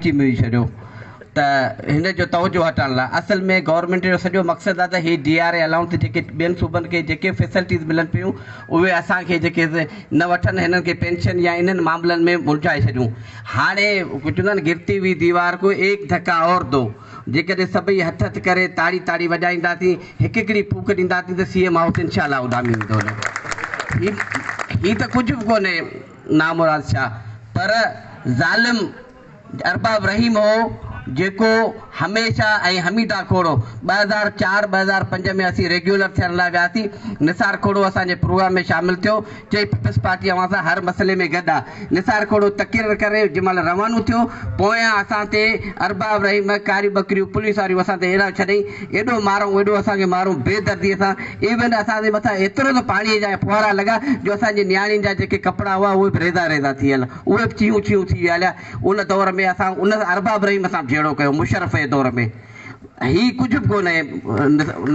ڪوچي ۾ وجهي ڇڏيو ته هن جو توجهه هٽائڻ لاء اصل ۾ گورنمينٽ جو سڄو مقصد آهي ته هي ڊي آر اي الائونس جيڪي ٻين صوبن کي جيڪي فيسلٽيز ملن پيون اهي اسان کي جيڪي نه وٺن هنن کي پينشن يا انهن معاملن ۾ الجهائي ڇڏيون هاڻي چوندا آهن گرتي هئي ديوار ڪو ايڪ ڌڪا اور دو جيڪڏهن سڀئي هٿ هٿ ڪري تاڙي تاڙي وڄائينداسين هڪ هڪڙي ڦوڪ ڏينداسين ته سي ايم هائوس انشاء الله اڏامي ويندو هي هي ته ڪجهه به ڪونهي نامراد شاهه پر ظالم ارباب رحيم هو جيڪو هميشه ۽ حميده کوڙو 2004 2005 ۾ اسين ريگيولر ٿيڻ لاء وياسين نثار کوڙو اسان جي پروگرام ۾ شامل ٿيو چئي پيپلز پارٽي اوهان سان هر مسئلي ۾ گڏ آ. نثار کوڙو تقرير ڪري جنهن مهل روانو ٿيو، پويان اسان تي ارباب رحيم، ڪاريون ٻڪريون، پوليس واريون اسان تي اهڙا ڇڏئين، ايڏو مارئون، ايڏو اسان کي مارئون بي درديء سان، ايون اسان جي مٿان ايترو ته پاڻيء جا ڦوهارا لڳا جو اسان جي نياڻين جا جيڪي ڪپڙا هئا اهي به ريزا ريزا ٿي هليا، اهي به چيهون چيهون ٿي ويا هليا. ان دور ۾ اسان ان ارباب رحيم سان به جهيڙو ڪيو مشرف جي دور ۾. هي ڪجهه به ڪونهي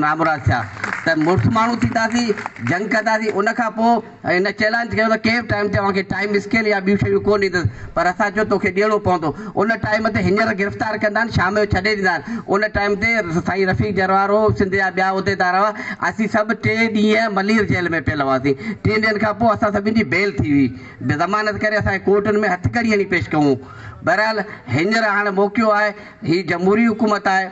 نامراد شاهه ته مڙس ماڻهو ٿينداسين جنگ ڪنداسين ان کان پوء هن چئلينج ڪيو ته ڪنهن به ٽائيم تي اوهان کي ٽائيم اسڪيل يا ٻيون شيون ڪونه ڏيندس پر اسان چيو توکي ڏيڻو پوندو ان ٽائيم تي هينئر گرفتار ڪندا آهن شام جو ڇڏي ڏيندا آهن ان ٽائيم تي سائين رفيق جروار هو سنڌ جا ٻيا عهديدار هئا اسين سڀ ٽي ڏينهن ملير جيل ۾ پيل هئاسين ٽن ڏينهن کان پوء اسان سڀني جي بيل ٿي هئي ضمانت ڪري اسان کي ڪورٽن ۾ هٿڪڙي هڻي پيش ڪيون بهرحال هينئر هاڻ موقعو آهي هي جمهوري حڪومت آهي،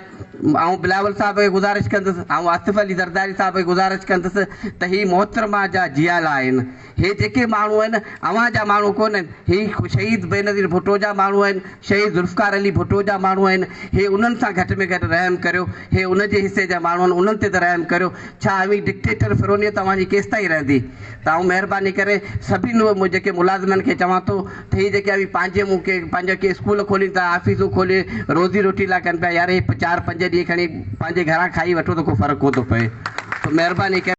آئون بلاول صاحب کي گذارش ڪندس، آئون آصف علي زرداري صاحب کي گذارش ڪندس ته هي محترمه جا جيالا آهن، هي جيڪي ماڻهو آهن اوهان جا ماڻهو ڪونهن، هي شهيد بينظير ڀٽو جا ماڻهو آهن، شهيد ذوالفقار علي ڀٽو جا ماڻهو آهن، هي انهن سان گهٽ ۾ گهٽ رحم ڪريو، هي ان جي حصي جا ماڻهو آهن، انهن تي ته رحم ڪريو، ڇا اوهين ڊڪٽيٽر فرونيت اوهان جي ڪيستائين رهندي؟ ته آئون مهرباني ڪري سڀني جيڪي ملازمن کي چوان ٿو ته هي جيڪي اوهين پنهنجي مون کي پنهنجا ڪي اسڪول کولين ٿا آفيسون کولي روزي روٽي لاء ڪن پيا يار هي چار پنج ڏينهن کڻي پنهنجي گهران کائي وٺو ته ڪو فرق ڪونه ٿو پئي سو مهرباني ڪري.